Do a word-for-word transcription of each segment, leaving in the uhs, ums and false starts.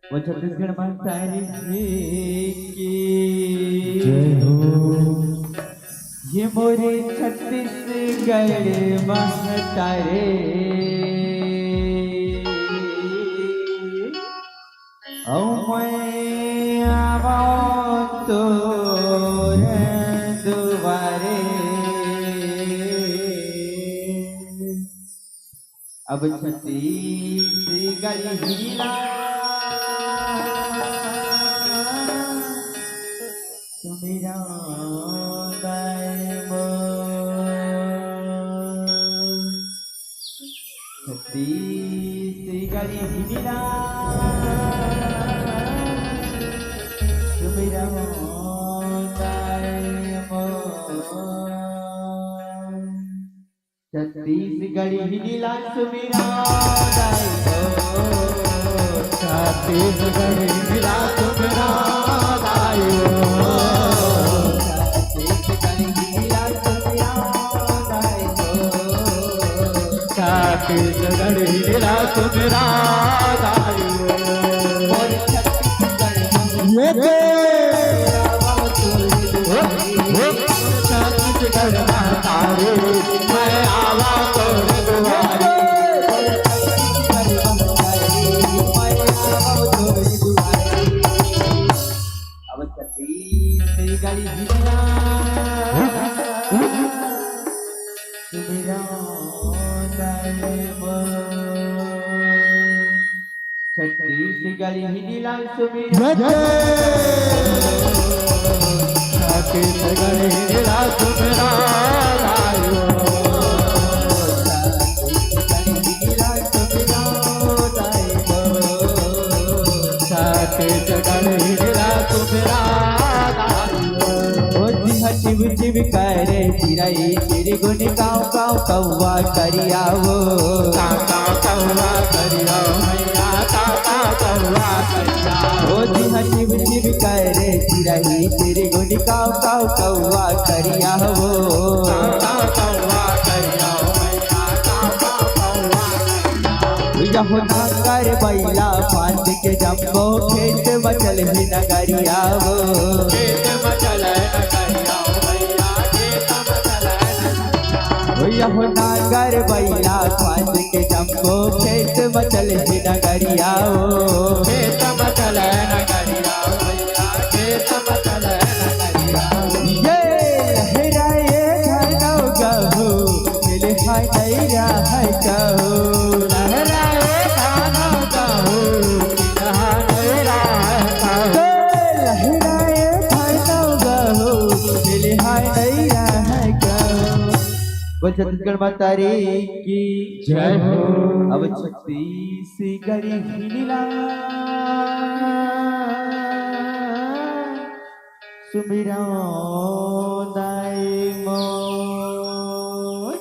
वो छत्तीसगढ़ महतारी जी की। जय हो। ये मोरे छत्तीसगढ़ महतारी, अउ मैं आवंव तोर दुआरे। अब छत्तीसगढ़ी ला सुमिरंव दाई मोर। छत्तीसगढ़ी ला सुमिरंव दाई मोर। छत्तीसगढ़ी ला सुमिरंव दाई हो। छत्तीसगढ़ी ला सुमिरंव दाई हो। छत्तीसगढ़ी ला सुमिरंव दाई हो। छत्तीसगढ़ी ला सुमिरंव दाई हो। मोर छत्तीसगढ़ ये दे। छत्तीसगढ़ महतारी, मैं आवा तोर दुआरे। अब छत्तीसगढ़ी ला सुमिरंव दाई मोर। छत्तीसगढ़ी ला सुमिरंव। जय जय। छत्तीसगढ़ी ला सुमिरंव दाई हो। छत्तीसगढ़ी ला सुमिरंव दाई हो। छत्तीसगढ़ी ला सुमिरंव दाई हो। ओ जिहां चिव चिव करे चिरई, चिरगुन कांव कांव कौवा करिया हो। कांव कांव कौवा करिया हो, मैया कांव कांव कौवा करिया हो। ओ जिहां चिव चिव करे चिरई, चिरगुन कांव कांव कौवा करिया हो। कांव कांव कौवा करिया हो, मैया कांव कांव कौवा करिया हो। यहो नांगर बइला फांद के जम्मो, खेत म चलही नगरिया हो। खेत म चलही नगरिया हो भैया, खेत म चलही नगरिया हो। यहो नांगर बइला फांद के जम्मो, खेत म चलही नगरिया हो। खेत म चलही नगरिया हो भैया, खेत म चलही नगरिया हो। ये लहराए घनौ गहू, मिलहा नइ रहय कहू। लहराए घनौ गहू, मिलहा नइ रहय कहू। हे लहराए घनौ गहू, मिलहा नइ रहय कहू। बोल छत्तीसगढ़ महतारी की जय हो। अब छत्तीसगढ़ी ला सुमिरंव दाई मोर।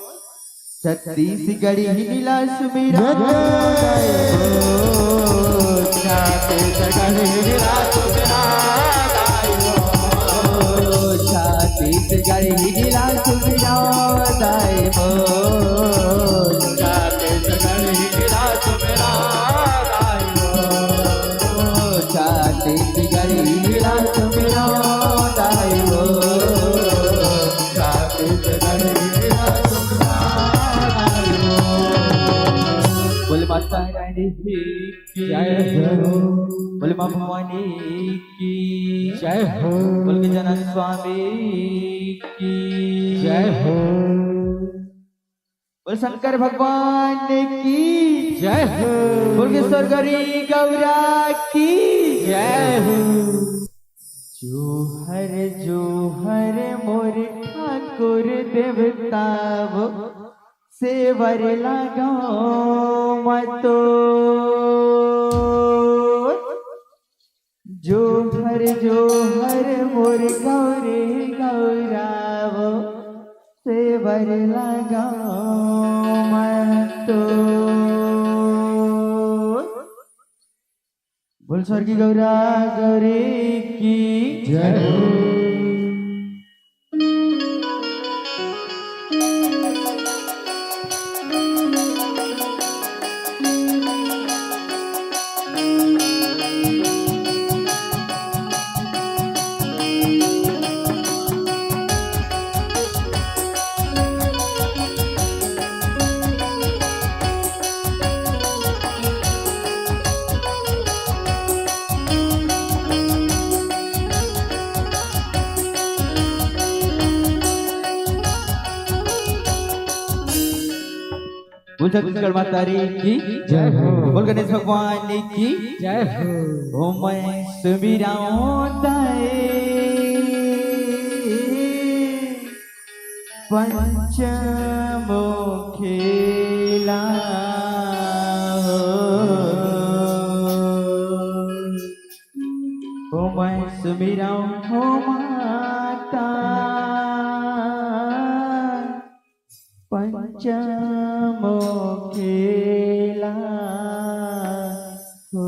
छत्तीसगढ़ी ला सुमिरंव दाई मोर। छत्तीसगढ़ी ला सुमिरंव दाई मोर। छत्तीसगढ़ी ला सुमिरंव दाई मोर। छत्तीसगढ़ी ला सुमिरंव दाई मोर। छत्तीसगढ़ी ला सुमिरंव दाई हो। छत्तीसगढ़ी ला सुमिरंव दाई हो। बोल माता रानी की जय हो। बोल माँ भवानी की जय हो। बोल गजानन स्वामी की जय हो। बोल शंकर भगवान की जय हो। बोल के स्वर्गरी गौरा की जय हो। जोहर जोहर मोर ठाकुर देवता वो सेवर लगाओ मतो। जोहर जोहर मोर गौरी गौरावो सेवर लगाओ मतो। बोल स्वर्गीय गौरा गौरी की जय हो। छत्तीसगढ़ माता री की जय हो। बोल गणेश भगवान की जय हो। ओ मैं सुमिरांव दाई पंचमुखी ला हो। ओ मैं सुमिरांव हो माता पंचमुखी ला हो।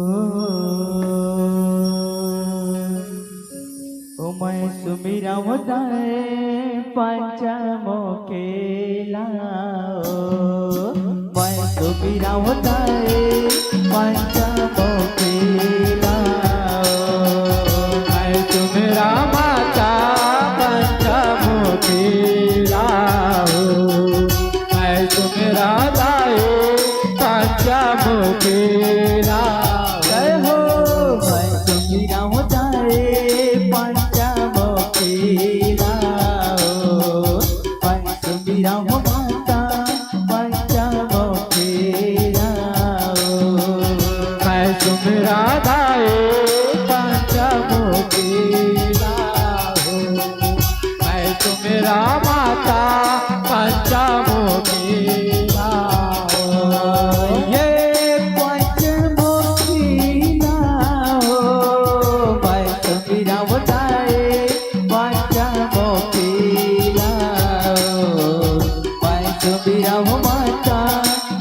ओ मैं सुमिरांव दाई पंचमुखी ला हो। मैं सुमिरांव दाई पंचमुखी ला हो। मैं सुमिरांव माता पंचमुखी ला हो। मैं सुमिरांव दाई पंचमुखी ला हो। जय हो। मैं सुमिरांव दाई पंचमुखी ला हो। मैं सुमिरांव माता पंचमुखी ला हो। मैं सुमिरांव दाई पंचमुखी ला हो। मैं सुमिरांव माता पंचमुखी ला हो। ये पंचमुखी ला हो। मैं सुमिरांव दाई पंचमुखी ला हो। मैं सुमिरांव माता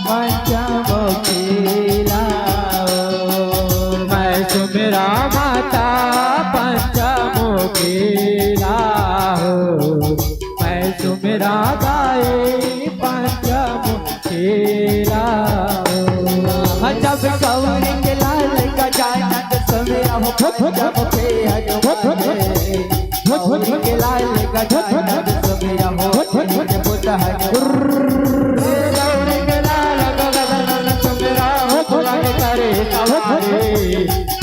पंचमुखी ला हो। मैं सुमिरांव माता पंचमुखी ला हो। मैं सुमिरांव दाई पंचमुखी ला हो। जब गौरी के लाल गजानन सुमिरांव पंचमुखी हनुमान। गौरी के लाल गजानन सुमिरांव अंजनी के पुत हनुमान। गौरी के लाल गजानन सुमिरांव स्वागत करे सवारी।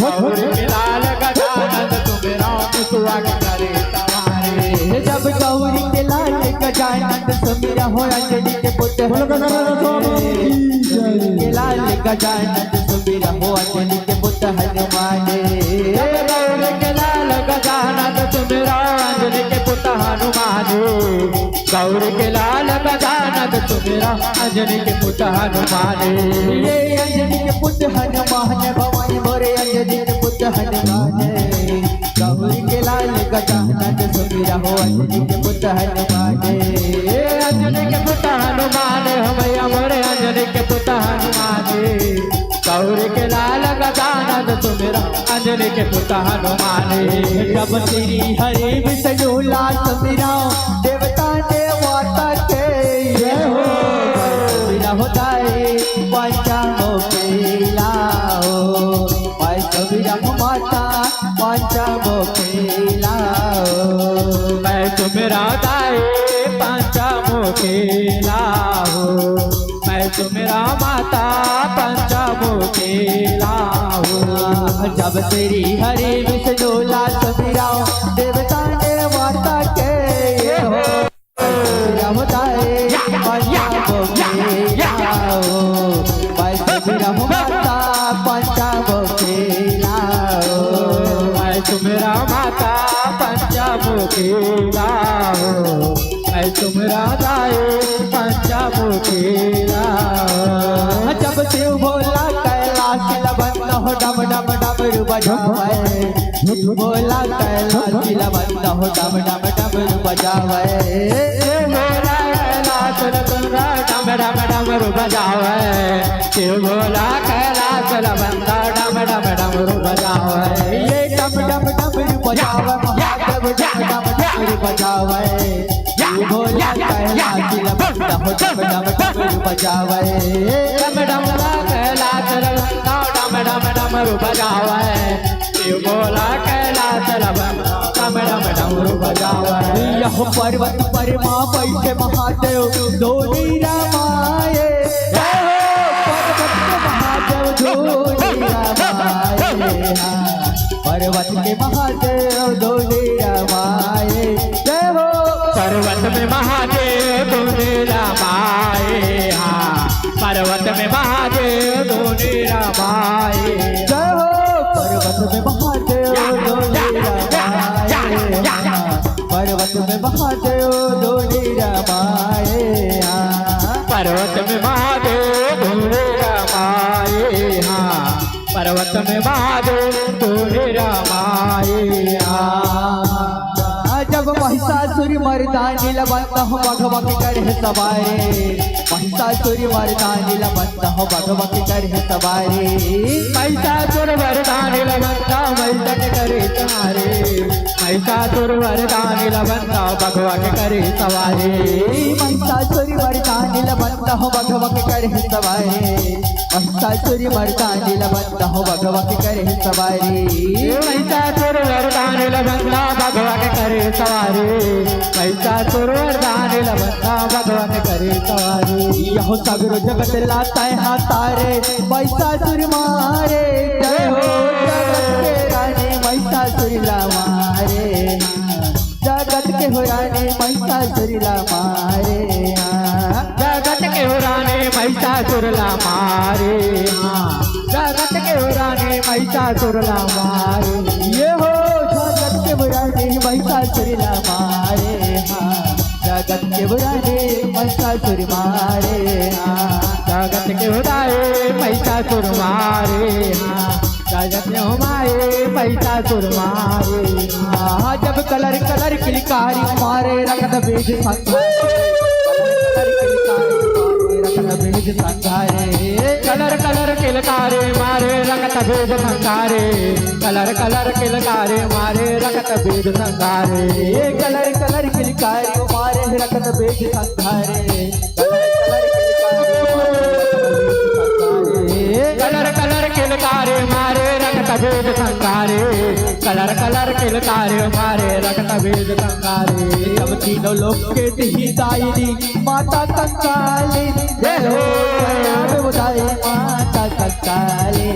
गौरी के लाल गजानन सुमिरांव स्वागत करे सवारी। जब गौरी के लाल गजानन सुमिरांव अंजनी के पुत बोलो गजानन स्वामी की जय। के लाल गजानन सुमिरांव अंजनी के पुत हनुमान। जब गौरी के लाल गजानन सुमिरांव अंजनी के पुत हनुमान। गौरी के लाल गजानन सुमिरांव अंजनी के पुत हनुमान। ये अंजनी के पुत हनुमान, भवानी मोरे अंजनी के पुत हनुमान। गौरी के लाल गजानन सुमिरांव अंजनी के पुत हनुमान। ए अंजनी के पुत हनुमान, हो मैया मोरे अंजनी के पुत हनुमान। गौरी के लाल गजानन सुमिरांव अंजनी के पुत हनुमान। जब श्री हरि विष्णु ला सुमिरांव देवता देवता के जय हो। सुमिरांव दाई पंचमुखी ला हो। मैं सुमिरांव माता पंचमुखी ला हो। मैं सुमिरांव दाई पंचमुखी ला हो। मैं सुमिरांव माता पंचमुखी ला हो। जब श्री हरि विष्णु ला सुमिरांव देवता देवता के ये हो। सुमिरांव दाई पंचमुखी ला हो। मैं सुमिरांव माता पंचमुखी ला हो। मैं सुमिरांव माता पंचमुखी ला हो। मैं सुमिरांव दाई पंचमुखी ला हो। जब शिव भोला कैलाश लबंद हो डम डम डमरू बजावे। शिव भोला कैलाश लबंद हो डम डम डमरू बजावे। शिव भोला कैलाश लबंद डम डम डमरू बजावे। शिव भोला कैलाश लबंद डम डम डमरू बजावे। ये डम डम डमरू बजावे, महादेव डम डम डमरू बजावे। शिव भोला कैलाश लबंद हो डम डम डमरू बजावे। डम डम कैलाश लबंद डम डम डमरू बजावे। शिव भोला कैलाश लबंद डम डम डमरू बजावे। यह पर्वत पर माँ बैठे महादेव धूनी रमाए। जय हो। पर्वत पे महादेव धूनी रमाए। हाँ। पर्वत के महादेव धूनी रमाए। जय हो। पर्वत में महादेव धूनी रमाए। हाँ। पर्वत में महादेव धुनी रमाए। जय हो। पर्वत में महादेव धुनी रमाए। पर्वत में महादेव धुनी रमाए। पर्वत में महादेव धुनी रमाए। पर्वत में महादेव धुनी रमाए। जब महिषासुर मर्दानी ल बंदा हो बघवा के करे सवारी। महिषासुर मर्दानी ल बंदा हो बघवा के करे सवारी। महिषासुर मर्दानी ल बंदा महिषा के करे सवारी। महिषासुर मर्दानी ल बंदा बघवा के करे सवारी। महिषासुर मर्दानी ल बंदा हो बघवा के करे सवारी। महिषासुर मर्दानी ल बंदा हो बघवा के करे सवारी। महिषासुर मर्दानी ल बंदा बघवा के करे सवारी। महिषासुर मर्दानी ल बंदा बघवा के करे सवारी। यहो सगरो जगत ला तैं हा तारे, महिषासुर मारे। जय हो जगत के रानी महिषासुर ला मारे। जगत के हो रानी महिषासुर ला मारे। जगत के हो रानी महिषासुर ला मारे। जगत के हो रानी महिषासुर ला मारे। ये हो जगत के हो रानी महिषासुर ला मारे। हाँ, जगत के हो रानी महिषासुर मारे। हाँ, जगत के हो रानी महिषासुर मारे। हाँ, जगत में हो माए महिषासुर मारे। हाँ, जब कलर कलर किलकारी मारे रक्त बीज संघारे। कलर कलर किलकारी मारे रक्त बीज संघारे। कलर कलर किलकारी मारे रक्त बीज संघारे। कलर कलर किलकारी मारे रक्त बीज संघारे। कलर कलर किलकारी मारे रक्त बीज संघारे। कलर कलर किलकारी मारे रक्त बीज संघारे। कलर कलर किलकारी मारे रक्त बीज संघारे। सब तीनों लोक के देही दायिनी माता कंकाली। जय हो। दया बेवदाई माता कंकाली।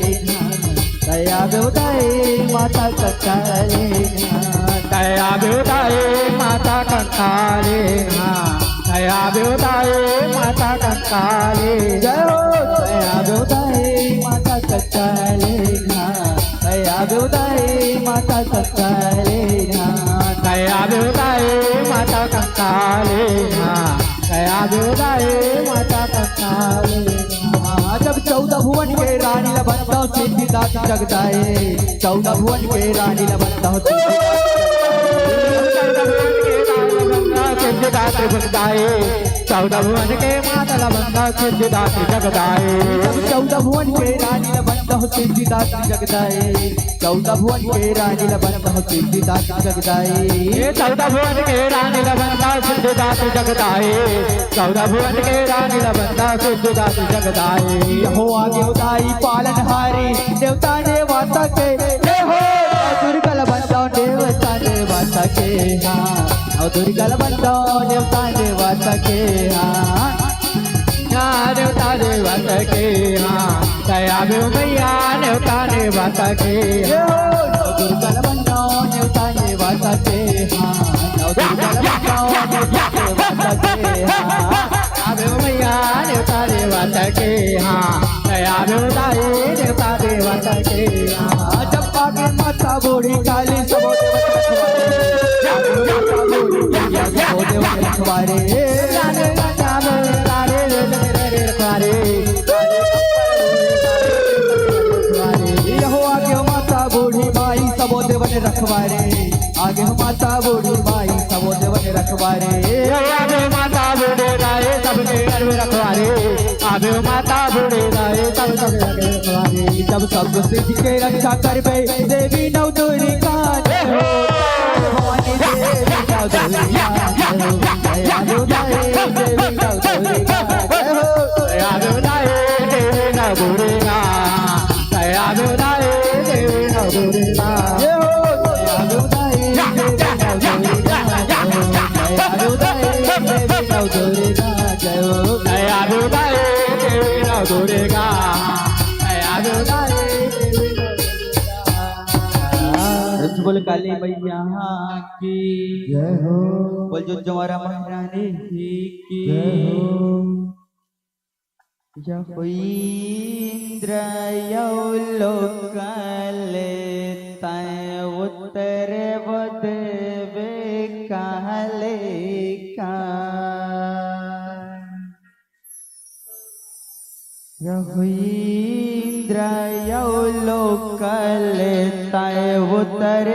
दया बेवदाई माता कंकाली। दया बेवदाई माता कंकाली। हाँ, दया बेवदाई माता कंकाली। जय हो। दया बेवदाई माता कंकाली। हाँ, दया बेवदाई माता कंकाली। हाँ, दया बेवदाई माता कंकाली। हाँ, दया बेवदाई माता कंकाली। हाँ, जब चौदह भुवन के रानी ल बंदा सिद्धिदात्री जगदाई। चौदह भुवन के रानी ल बंदा सिद्धिदात्री जगदाई। चौदह भुवन के माता ल बंदा सिद्धिदात्री जगदाई। जब चौदह भुवन के रानी ल बंदा सिद्धिदात्री जगदाई। चौदह भुवन के रानी ल बंदा सिद्धिदात्री जगदाई। ये चौदह भुवन के रानी ल बंदा सिद्धिदात्री जगदाई। चौदह भुवन के रानी ल बंदा सिद्धिदात्री जगदाई। यहो आगे उदाई पालनहारी देवता ने वाता के। यहो दुर्गा ल बंदा देवता ने वाता के। हाँ, और दुर्गा ल बंदा देवता ने वाता के। हाँ, हाँ, देवता देवता के। हाँ, दया बेव मैया देवता देवता के। हाँ, दुर्गा ल बंदा देवता देवता के। हाँ, दुर्गा ल बंदा देवता देवता के। हाँ, दया बेव मैया देवता देवता के। हाँ, दया बेव दाई देवता देवता के। हाँ, जब आगे माता बूढ़ी काली सबो देवता रखवारे। सबो देवता रखवारे। यहो आगे माता बूढ़ी माई सबो देवन रखवारे। आगे माता बूढ़ी माई सबो देवन रखवारे। आगे माता बूढ़े दाए सबके घर में रखवारे। आगे माता बूढ़े दाए सब सब घर में रखवारे। जब सब सिद्ध के रक्षा करबे देवी नव दुर्गा। जय हो। भवानी देवी नव दुर्गा। जय हो। जय हो। जय हो। जय हो। जय हो। दया बेवदाई देवी नव दुर्गा। दया बेवदाई देवी नव दुर्गा। जय हो। दया बेवदाई देवी नव दुर्गा। जय हो। दया बेवदाई देवी नव दुर्गा। जय हो। दया बेवदाई देवी नव दुर्गा। दया बेवदाई देवी नव दुर्गा। बोल काली मैया की। जय हो। बोल जो जवारा महारानी की। जय हो। यहू इंद्र यहू लोकल तय उत्तर देवे कहले का। यहू इंद्र यहू लोकल तय उत्तर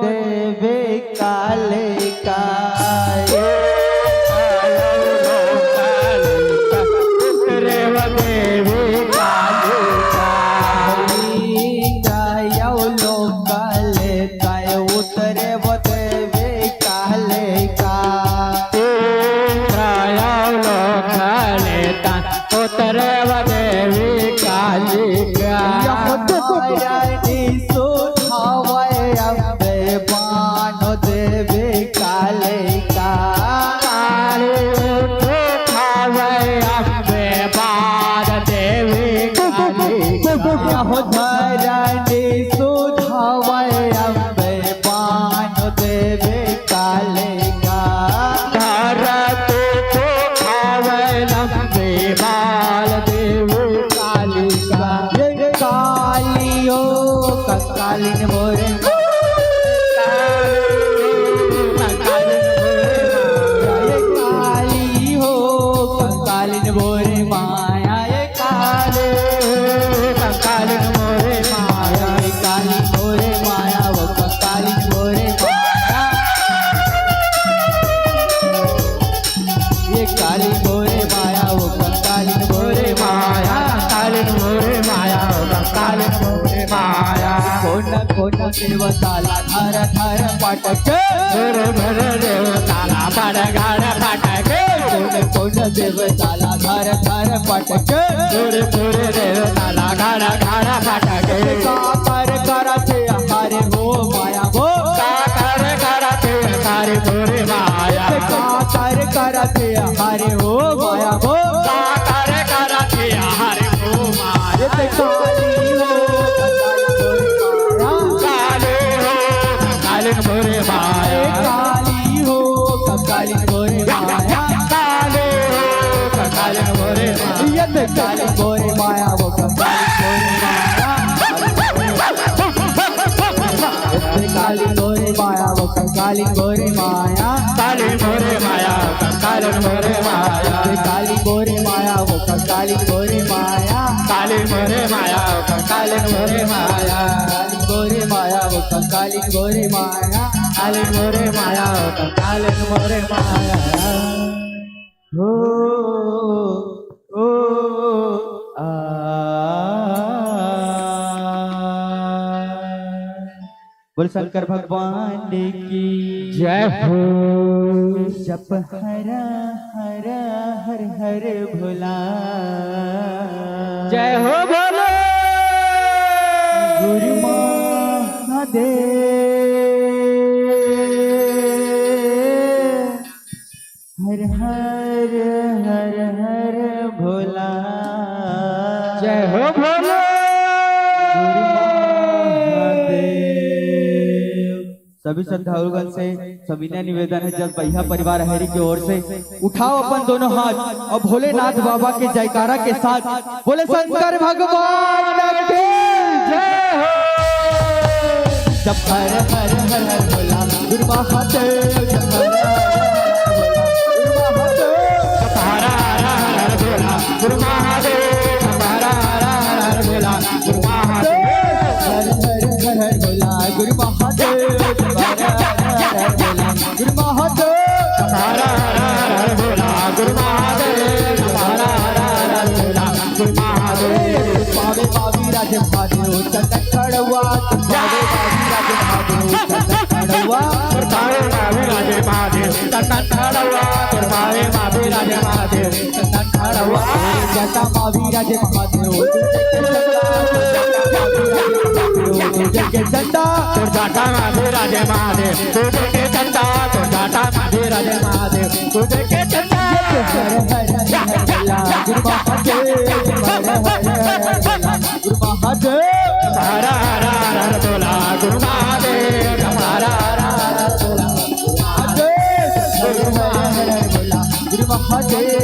देवे काले का। कोन कोन देवताला धर धर पटके। कोन कोन देवताला धर धर पटके। का कर करथे हरे हो माया वो। का कर करथे हरे हो माया वो। बोल शंकर भगवान की जय हो। जप हरा हरा हर हर भोला। जय हो भोले। गुरु महादेव। हर हर हर हर भोला। जय हो भोले। गुरु महादेव। सभी श्रद्धालुगण से सविनय निवेदन है, जब बइहा परिवार हरी के ओर से उठाओ अपन दोनों हाथ और भोलेनाथ बाबा के जयकारा के साथ बोले शंकर भगवान की जय हो। जप हर हर हर हर भोला गुरु महादेव। जप हर हर हर हर भोला गुरु महादेव। जप हर हर हर हर भोला गुरु महादेव। जप हर हर हर हर भोला गुरु महादेव। हर हर हर हर भोला गुरु महादेव। जप हर हर हर हर भोला गुरु महादेव। हर हर हर भोला गुरु महादेव। हर हर हर भोला गुरु महादेव। पावे पावी राजे महादेव चंदन कड़वा। पावे पावी राजे महादेव चंदन कड़वा। पावे पावी राजे महादेव चंदन कड़वा। पावे पावी राजे महादेव चंदन कड़वा। जटा पावी राजे महादेव। जटा पावी राजे महादेव। तोर जाटा मा विराजे महादेव, तू देखे चंदा। तोर जाटा मा विराजे महादेव, तू देखे चंदा। हर हर हर हर भोला गुरु महादेव। हर हर हर हर भोला गुरु महादेव। हर हर हर हर भोला गुरु महादेव। हर हर हर हर भोला गुरु महादेव।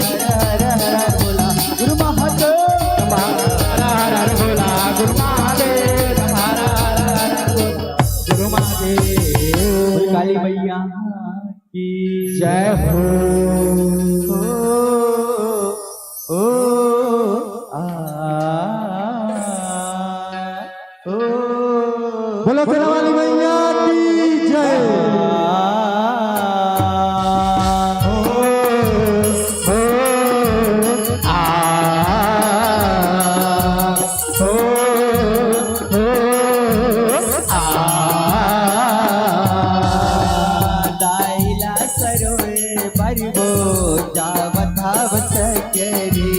हर हर हर हर भोला गुरु महादेव। जय हो। ओ, ओ, आ, ओ। बोलो शेरा वाली मैया की जय। ओ, ओ, आ, ओ, ओ, आ। दाई ला सरोए बर वो जावत हव सगरी।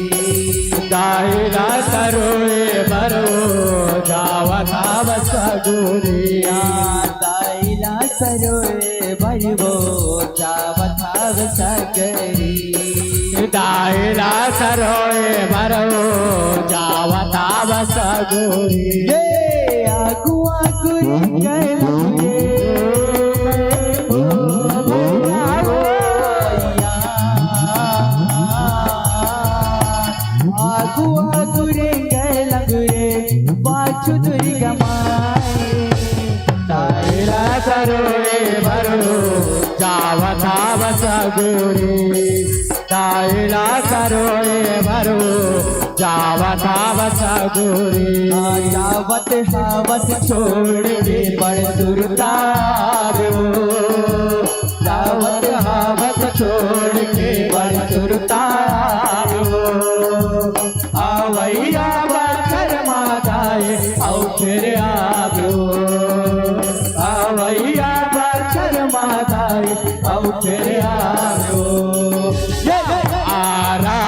दाई ला सरोए बर वो जावत हव सगरी। दाई ला सरोए बर वो जावत हव सगरी। दाई ला सरोए बर वो जावत हव सगरी। ये आगू आगू रे गए लगे। आगू आगू रे गए लगे, पाछू दुर्गा माई। दाई ला सरोए बर वो जावत हव सगरी। दाई ला सरोए बर वो जावत हव सगरी। जावत हवस छोड़ के बड़ सुरतार वो। जावत हवस छोड़ के बड़ सुरतार वो। अवइया बछर मा दाई अउ फेर आबो। अवइया बछर मा दाई अउ फेर आबो। ये आरा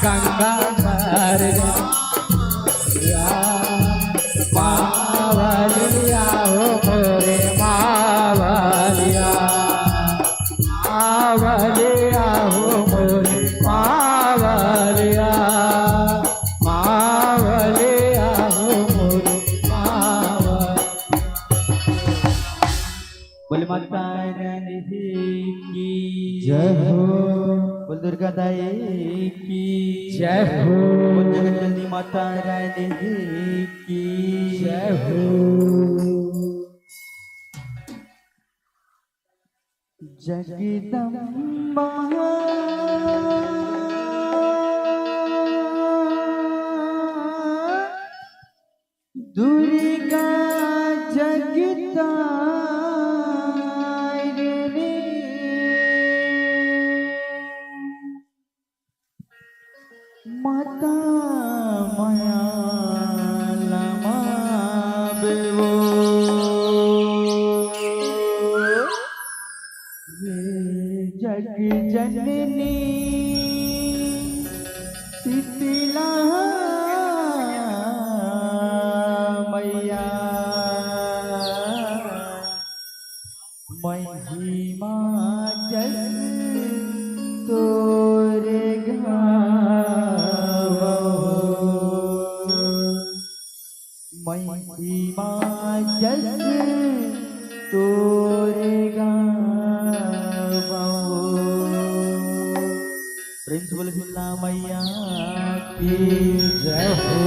गंगा घर मावलिया हो मोरे मावलिया। मावलिया हो मोरे मावलिया। मावलिया हो मोरे मावलिया। बोल माता रानी की जय हो। बोल दुर्गा दाई की जय हो। बोल जगत जननी माता रानी की जय हो। जगदम्बा दुर्गा जगतारिणी। माता मया लमाबे वो। हे जग जननी शीतला मैया। महिमा जस तोरे गावो। महिमा जस तोरे गावो। प्रेम से बोले शीतला मैया की जय हो।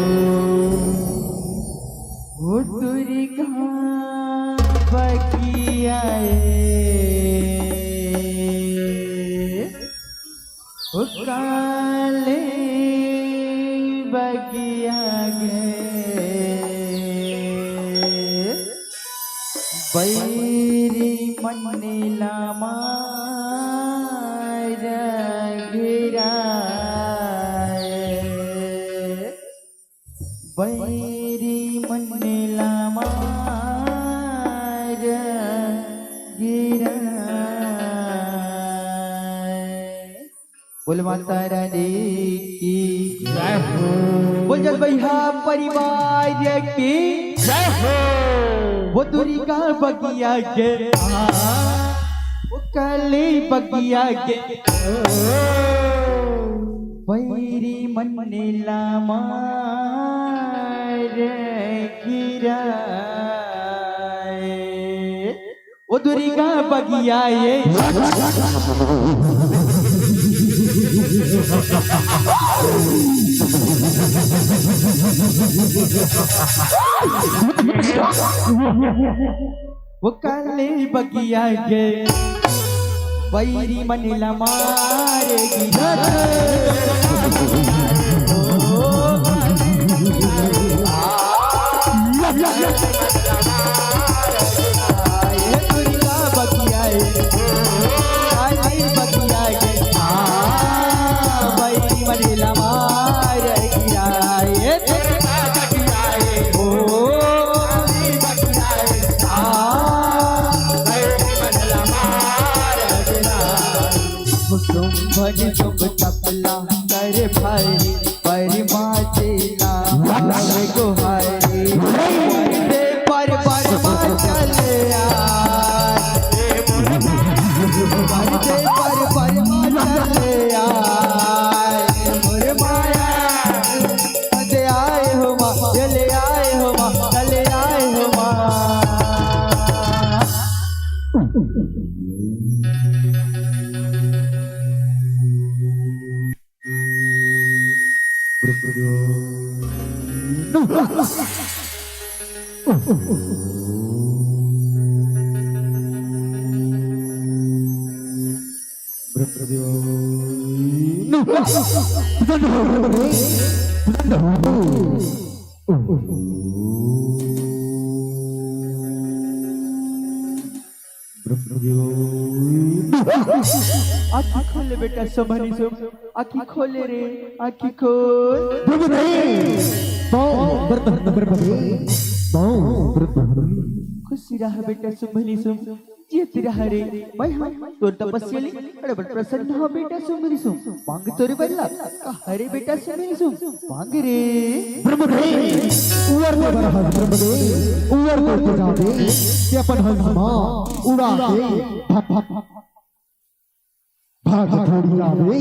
ओ दुर्गा बगिया ए, ओ काली बगिया गे, बैरी मन ला मार गिराए। बैरी मन ला मार गिराए। बोल माता रानी की जय हो। बोल जलबैहा परिवार की जय हो। वो दुर्गा बगिया के, वो काली बगिया के, बैरी मन ला मार गिराए। ओ दुर्गा बगिया ए। ओ काली बगिया ए। वैरी मन ला मारे गिरा। ये दुर्गा बतियाए, काली बतियाए, हाँ, वैरी मन ला मारे गिरा। ये दुर्गा बतियाए, ओ, काली बतियाए, हाँ, वैरी मन ला मारे गिरा। कुसुम भज शुभ तपला कर भारी, पर माते ना लगे गोहारी। पर्दे पर बरमा चले आए, पर्दे पर बरमा चले आए, मोर माया चले आए हो माँ, चले आए हो माँ, चले आए हो माँ। आँखी खोले बेटा, सोमनी सो, आँखी खोले रे, आँखी खोल। ब्रह्मदेव, पाँव व्रत हरण ब्रह्मदेव, पाँव व्रत हरण। खुशी रह बेटा, सोमनी सो, जियत रह रे, मैं हाँ तोर तपस्या ले बड़ बड़ प्रसन्न हो बेटा, सोमनी सो। मांग तोरे बर ला, का हरे बेटा, सोमनी सो, मांग रे। ब्रह्मदेव, वर दे बर हंस ब्रह्मदेव, वर दे के जाबे, के अपन हंस मा उड़ा के भप भप भाग थोड़ी आवे।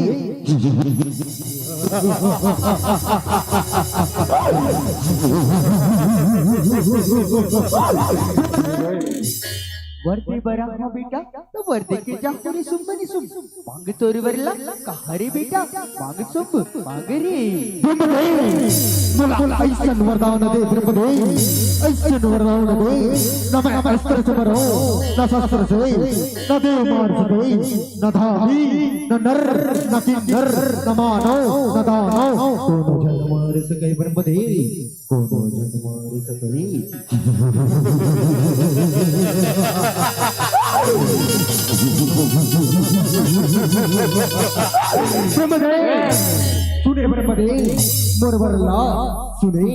वर दे बर हाँ बेटा, तो वर दे के जा रे, सोमनी सो। मांग तोर बर ला, का हरे बेटा, मांग शुभ, मांग रे। ब्रह्मदेव, मोला अइसन वरदान दे ब्रह्मदेव, अइसन वरदान दे, न मैं अस्त्र से मरहूं, न शस्त्र से, न देव मार से, न धामी, न नर, न किन्नर, न मानव, न दानव, कोनो झन मार सके ब्रह्मदेव, कोनो झन मार सके। ब्रह्मदेव, सुने ब्रह्मदेव, मोर वर ला सुने।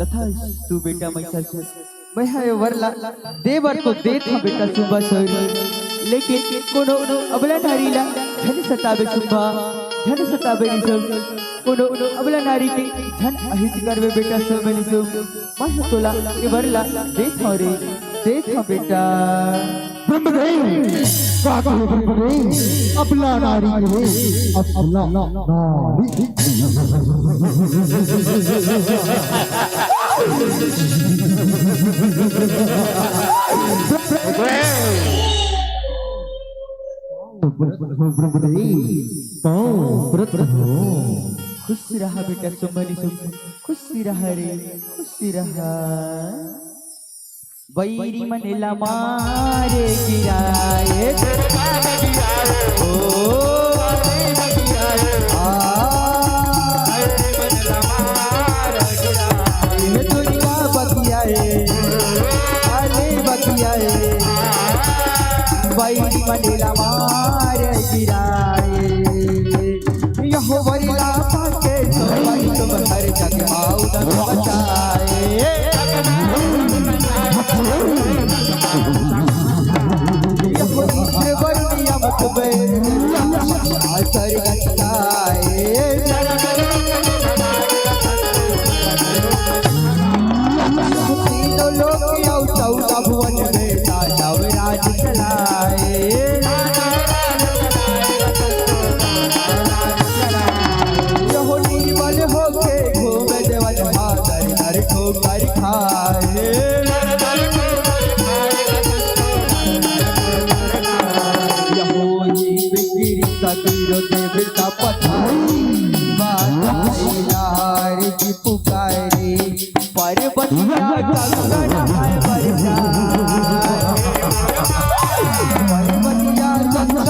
तथा तू बेटा महिषासुर, मैं हा ये वर ला दे बर तो देत हंव बेटा सुंभा सर, लेकिन कोनो अबला नारी ला झन सताबे सुंभा, झन सताबे ऋषभ, कोनो अबला नारी के झन अहित करबे बेटा सोमनी सो। मैं हा तोला ये वर ला देत हंव रे, देत हंव बेटा। ब्रह्मदेव, का कहे ब्रह्मदेव, अबला नारी के, अबला नारी। ब्रह्मदेव, पाँव व्रत हो। खुश रहा बेटा सोमनी सो, खुश रहा रे, खुश रहा। वैरी मन ला मारे गिराए। ओ, आ, ये दुर्गा बतियाए, काली बतियाए, वैरी मन ला मारे गिराए। यहो वरिला पाके सोई तुम हर जग माऊ दम बचाए। यहो इंद्र वरुण यम कुबेर आसर गचकाए। तीनों लोक यौ चौदह भुवन में तांडव राज चलाए। यहो निर्बल होके घूमे देवन मादर नर ठोकर खाए। यहो जीव गिरी सगरो देवता पठाई, बाताई नार की पुकारी। पर्वतिया कंगन है बरसाए। पर्वतिया कंगन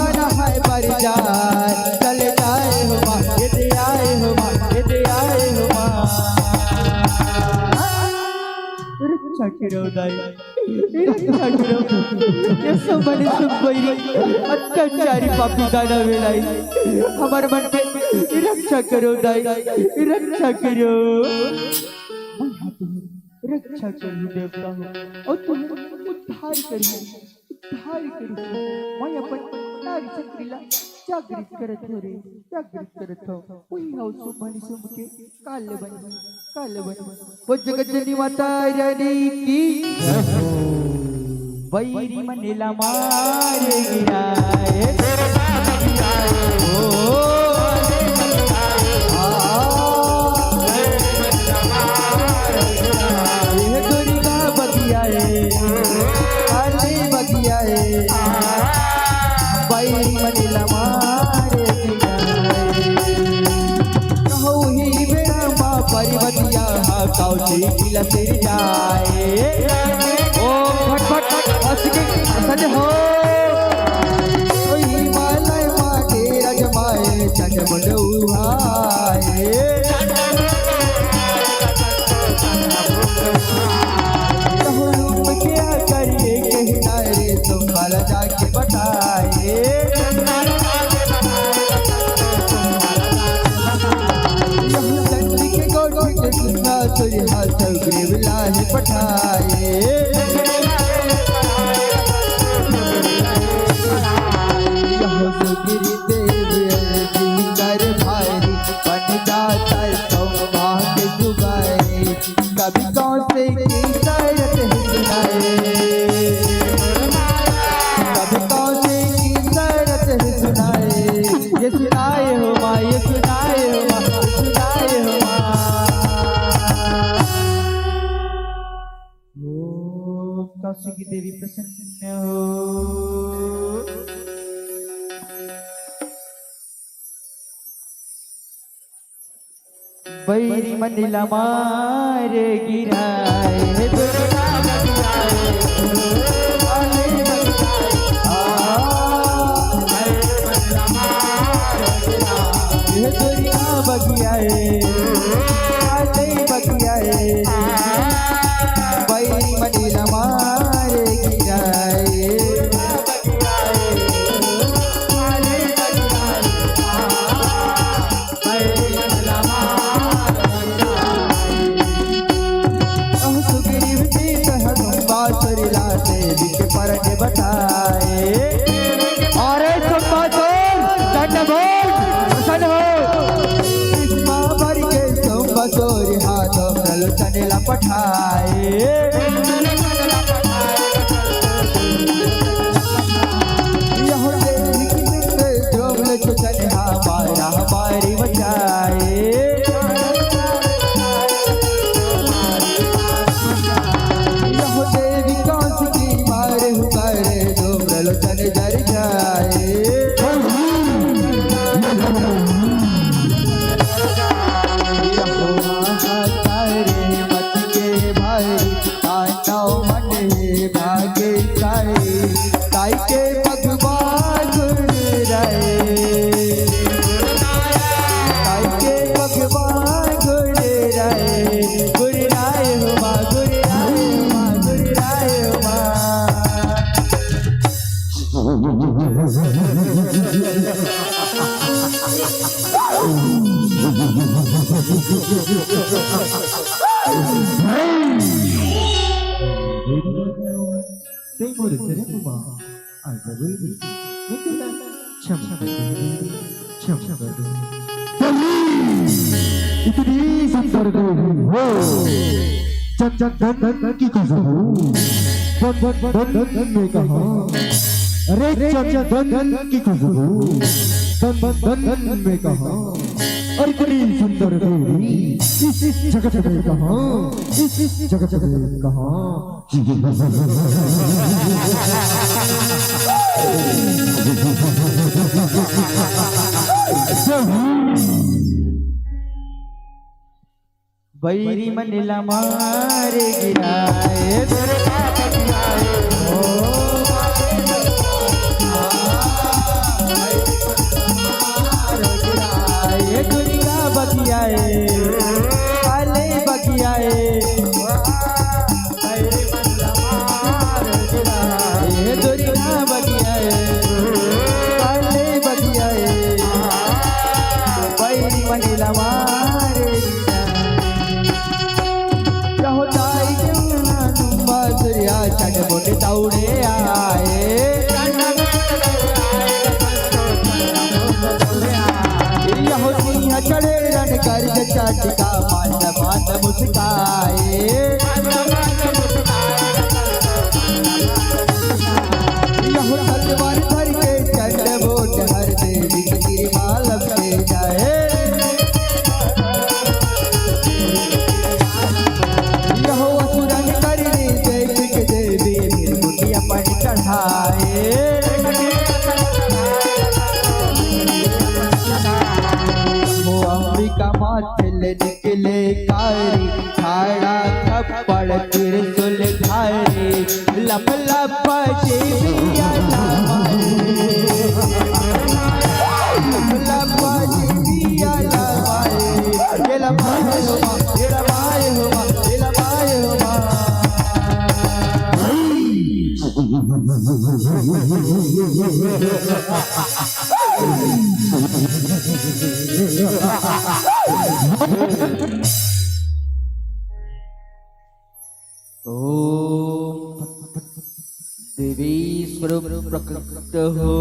रक्षा करो दाई, रक्षा करो। ये सब बने सब बैरी, अत्याचारी पापी दानव हे दाई, हमर मन के रक्षा करो दाई, रक्षा करो। मैं हा तुहर रक्षा करहूँ देवता हो, अउ तुहर उद्धार करहूँ। उद्धार करिस। मैं अपन नारी शक्ति ला जागृत करत हो रे, जागृत करत हो। उही हो सुमन सुम के काल बनी, काल बनी। वो जगत जननी माता रानी की। बैरी मन ला मार गिराए। ओ, आ, ये दुर्गा बगिया ए, काली बगिया ए, बैरी मन ला मारे दिया। कहूँ ही बेरा मा पर्वतिया हा कौशिकी ला सिर जाए। ओ फट फट फट, असके सज हो। कोई मालय मा के रजमाए, चंड मुंड उहाए। कहूँ रूप के करिए कहना रे, तुम्बा ला जाके बताए। यहू चंडी के गोठ के सुना, सुरिहा सुग्रीव ला ही पठाए। यहू सुग्रीव देव अरजी कर भारी, बन जाता सौभाग्य सुबाए। कभी कौशिकी शरत ही सुनाए, कभी कौशिकी शरत ही सुनाए। ये सुनाए हो माँ, ये सुनाए हो माँ, ये सुनाए हो माँ। ओम कौशिकी देवी प्रसन्न हो। बैरी मन ला मार गिराए, हे दुर्गा बगिया ए, काली बगिया ए, आ, हे दुर्गा बगिया ए, काली बगिया ए, बैरी मन ला मार गिराए। अहो सुग्रीव जी कह तुम बासुरी ला देवी के परग बताए। अरे सुंबासुर, चंड बोल, प्रसन्न हो। भीष्मा बर के सुंबासुर हाथ लोचन ला पठाए। यहू देवी की नृत्य द्रोण लोचन हमारा हमारी बचाए। यहू देवी कौशिकी मारे हुकर, द्रोण लोचन जर जाए। यहू महातारे मच के भारी, मानव मन हे भाग्यशाली। ताई के पगवा गुर राय, ताई के पगवा गुर राय, गुर राय हो माँ, गुर राय हो माँ, गुर राय हो माँ। तैं मोर चरण मा आजा रे, मैं तेला क्षमा कर दूं, क्षमा कर दूं। इतनी सुंदर देवी हो, चंदन की खुशबू, बन, बन, बन, बन में कहाँ, अरे चंदन की खुशबू, बन, बन, बन में कहाँ, और इतनी सुंदर देवी इस, इस जगत में कहाँ, इस, इस जगत में कहाँ। बैरी मन ला मार गिराए, दुर्गा बगिया ए, ओ, ए दुर्गा बगिया ए, काली बगिया ए, चंड मुंड दौड़े आए। यहो सिंह चढ़े रण गर्ज चाटिका, मांद मांद मुस्काए। यहो तलवार धर के चंड मुंड हर देवी के गिरमालम के जाए। यहो असुरन करनी देवी के देवी, भृकुटी अपन चढ़ाए। हो अंबिका माथे ले निकले कारी, खाड़ा खप्पड़ त्रिशूल धारी, लप लप देविया लमाए। लप लप देविया लमाए। ये लमाए हो माँ, ये लमाए हो माँ, ये लमाए हो माँ। ओम देवी स्वरूप प्रकट हो।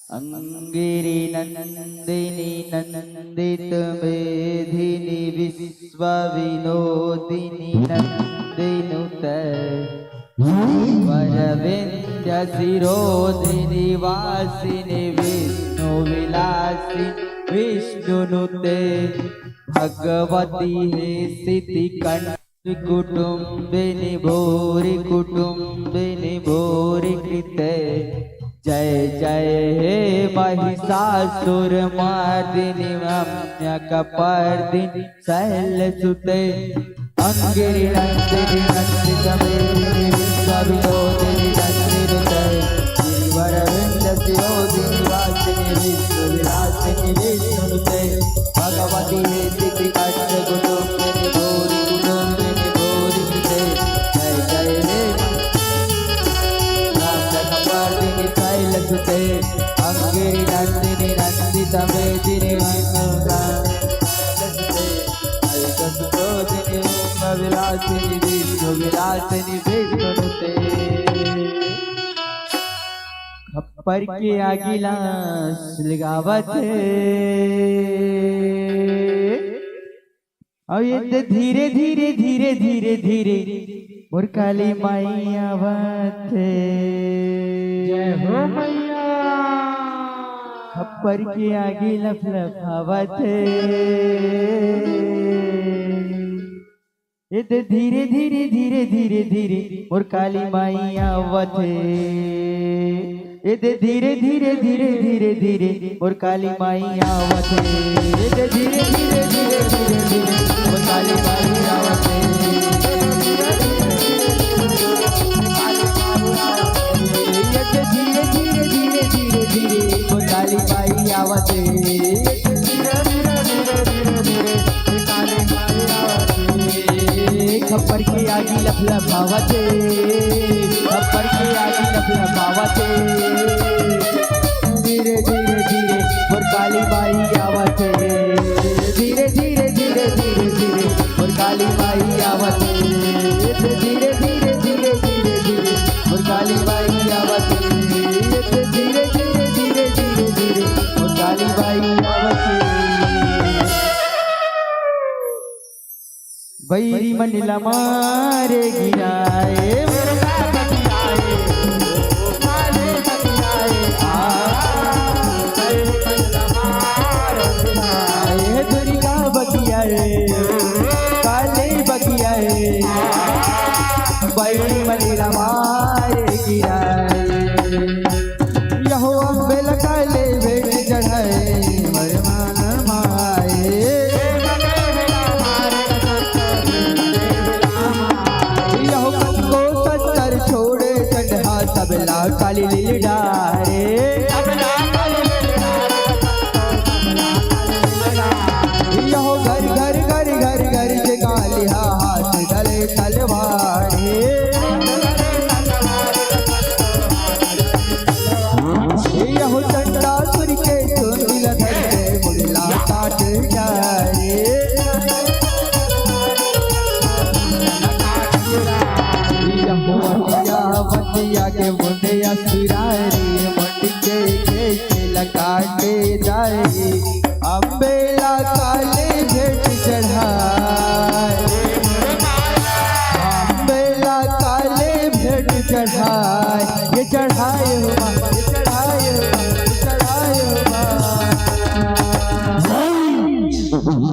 अंगिरी नंदिनी नंदित मेधिनी विश्व विनोदिनी नंदिनुत वरविंद शिरोधिनी वासिनी विष्णु विलासिनी विष्णुनुते भगवती हे सिद्धि कंठ कुटुंबिनी भूरि कुटुंबिनी भूरि कृते। जय जय हे महिषासुर मर्दिनी रम्य कपर्दिनी शैल सुते। अंगिरी नंदिनी नंदित मेदिनी विश्व विनोदिनी नंदित गिरिवर विंद शिरोदिनी वासिनी विश्व विलासिनी विष्णु सुते। भगवती हे सिद्धि कंठ कुटुंबिनी भूरि कुटुंबिनी भूरि सुते। जय जय हे राम कपालिनी शैल सुते। अंगिरी नंदिनी नंदित मेदिनी विश्व विनोदिनी शैल सुते। विलासिनी विष्णु विलासिनी विष्णु सुते। खप्पर के आगी ला सुलगावत हे। अउ ये दे धीरे धीरे धीरे धीरे धीरे मोर काली माई आवत हे। जय हो मैया। खप्पर के आगी लपलपावत हे। ए दे धीरे धीरे धीरे धीरे धीरे मोर काली माई आवत हे। ए दे धीरे धीरे धीरे धीरे धीरे मोर काली माई आवत हे। ए दे धीरे धीरे धीरे धीरे धीरे मोर काली माई आवत हे। ए दे धीरे धीरे धीरे धीरे धीरे मोर काली माई आवत हे। खप्पर के आगी लपलपावत हे, खप्पर के आगी लपलपावत हे। धीरे धीरे धीरे मोर काली माई आवत हे। धीरे धीरे धीरे धीरे धीरे मोर काली माई आवत हे। धीरे धीरे धीरे धीरे धीरे मोर काली माई आवत हे। धीरे धीरे धीरे धीरे धीरे मोर काली माई आवत हे। बैरी मन ला मारे गिराए। ए दुर्गा बगिया रे, काली बगिया रे, बैरी मन ला मारे गिराए। यहो अम्बे ल काले भेंट चढ़ाए, मोर मन माए। यहो कंगो सत्तर छोड़े चंडहा, सबला काली लील डारे। यहो घर घर घर घर घर के काली हा, हाथ डले तलवार हे। यहो चंडासुर के चोंच ल धर के मुड़ला काट डारे।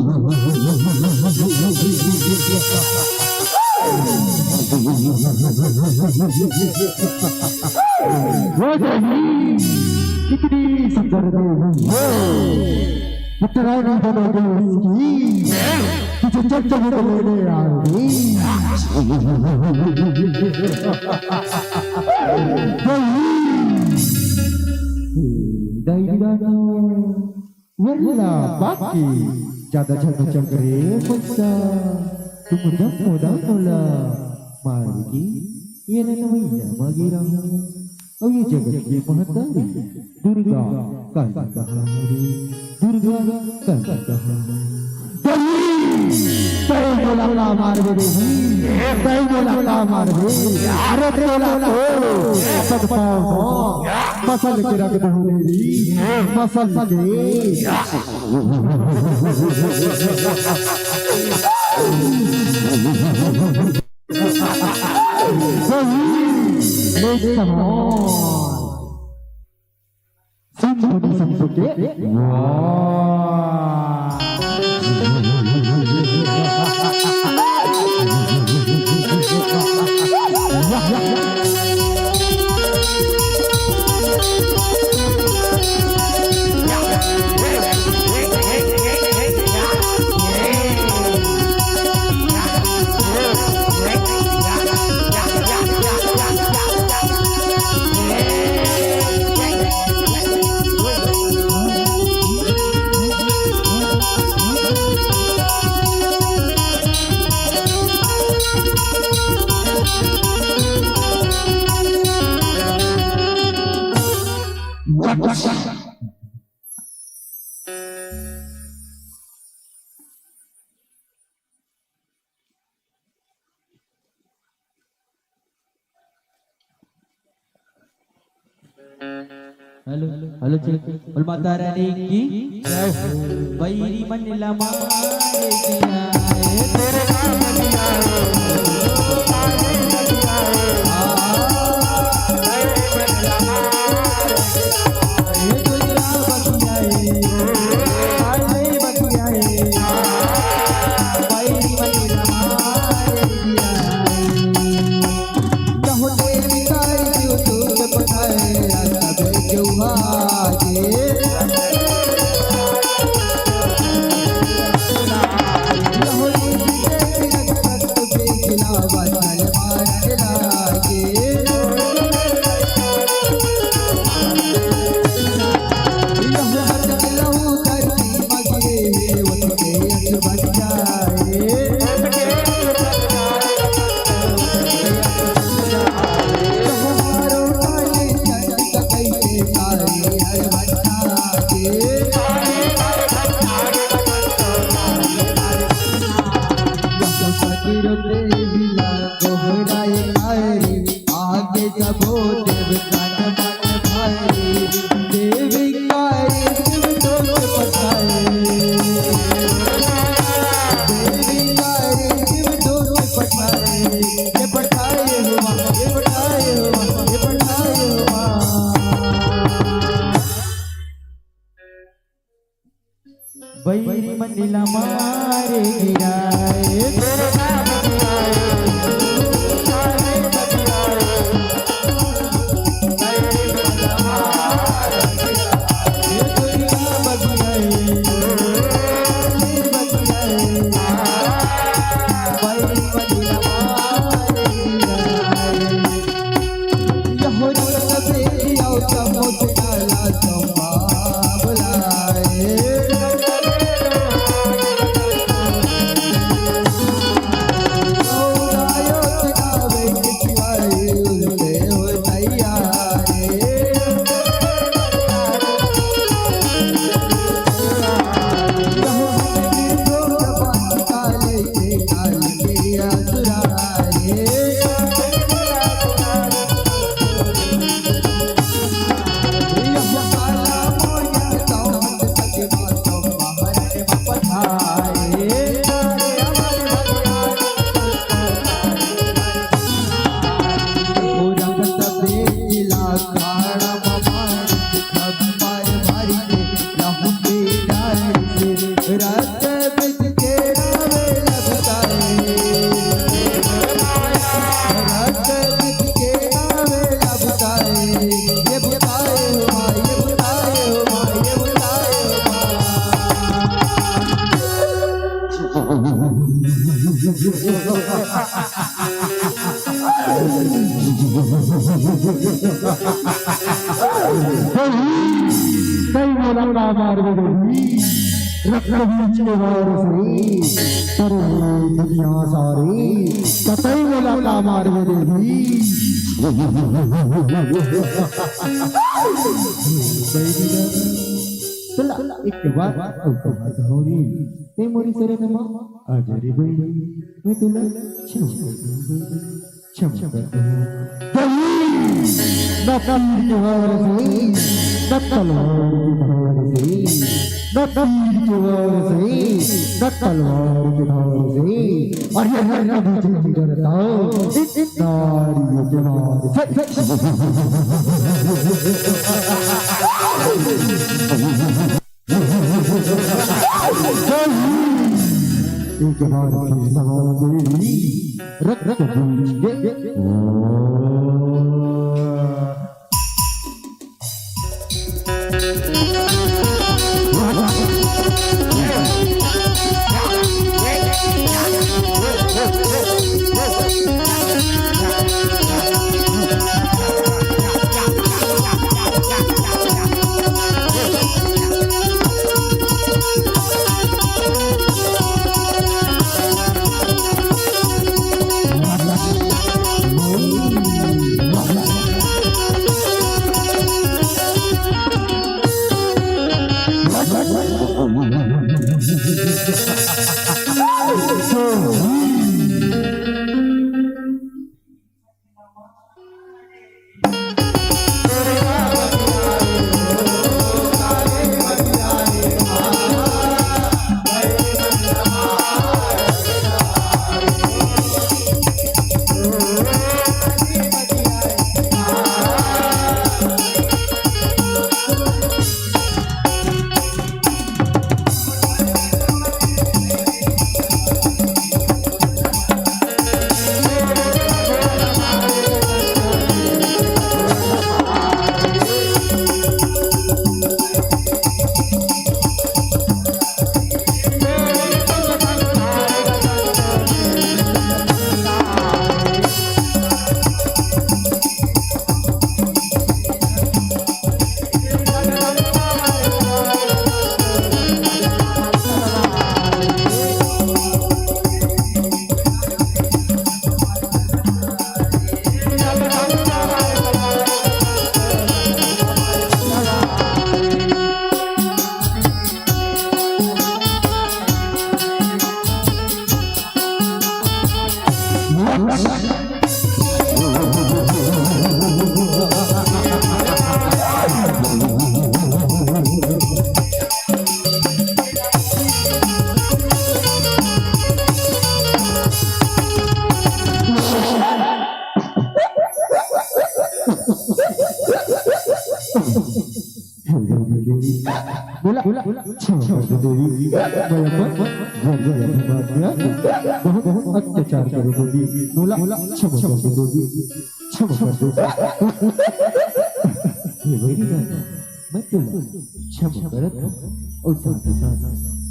वो देवी, कितनी सुंदर देवी है। इतना नहीं बना देवी की, तुझे चट चट लेने आएगी। देवी, देवी, वरना बाकी ज्यादा झगचक रे पैसा, तुम जब मोदा मोला मारेगी, ये नवैया मांगे रहा। और ये जगत के महतारी दुर्गा काली कहा रे, दुर्गा काली कहा। देवी, तय मोला का मारबे देवी, तय मोला का मारबे। अरे तोला तो पद पाओ, मसल के रख दहूं देवी, मसल के। सही, ले समान। सिंधु ने सिंधु के। वाह। Hello, hello, check. बोल माता रानी की। बैरी मन ला मारे दिया, ए तेरे नाम दिया, बैरी मन ला मारे दिया, ए तेरे नाम दिया, ए, आ, बैरी मन दिया, ए, बैरी मन ला मारे दिया। बैरी मन ला मारे गिराए। तई मोला का मारबे देवी, रक्त बीज के वार से, तेरे दुनिया सारी, त तई मोला का मारबे देवी। चला, एक बार अउ तो बात होरी, ते मोरी सरे नमा, आ जा रे बहिनी, मैं तोला छम कर दूँ। क्षमा कर दो। दही! न तीर के वार से, न तलवार के धार से, न तीर के वार से, न तलवार के धार से, और ये हर कभी तुम डरता हो, इन, इन नारियों के वार से। एक बार फिर सवाल देवी, रक्त बीज के। बोला, बोला, क्षमा कर दो देवी। मैं अपन घर गया था, बात किया। बहुत, बहुत अत्याचार करो देवी। बोला, क्षमा कर दो देवी। क्षमा कर दो। ये वही ना, मैं तो क्षमा करत हूँ। और साथ ही साथ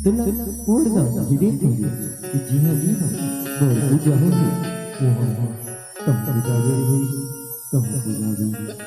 तेला पूर्ण धीरे धीरे कि जी हाँ, जी हाँ, मैं बुझा हूँ। वो हाँ, हाँ, तुम बुझा गए हो, तुम बुझा गए हो।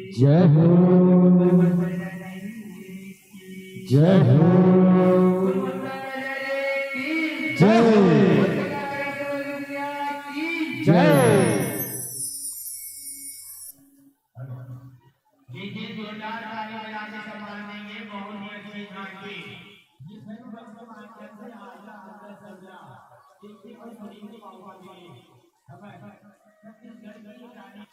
जय हो, जय हो, जय। जय। देखिए, जोरदार ताली बजा के सम्मान देंगे। बहुत ही अच्छी झांकी। ये सर्वभक्त माध्यम से आजा, आजा, सजा। देखिए, और बड़ी पावा मिली। हमें छत्तीसगढ़ की रानी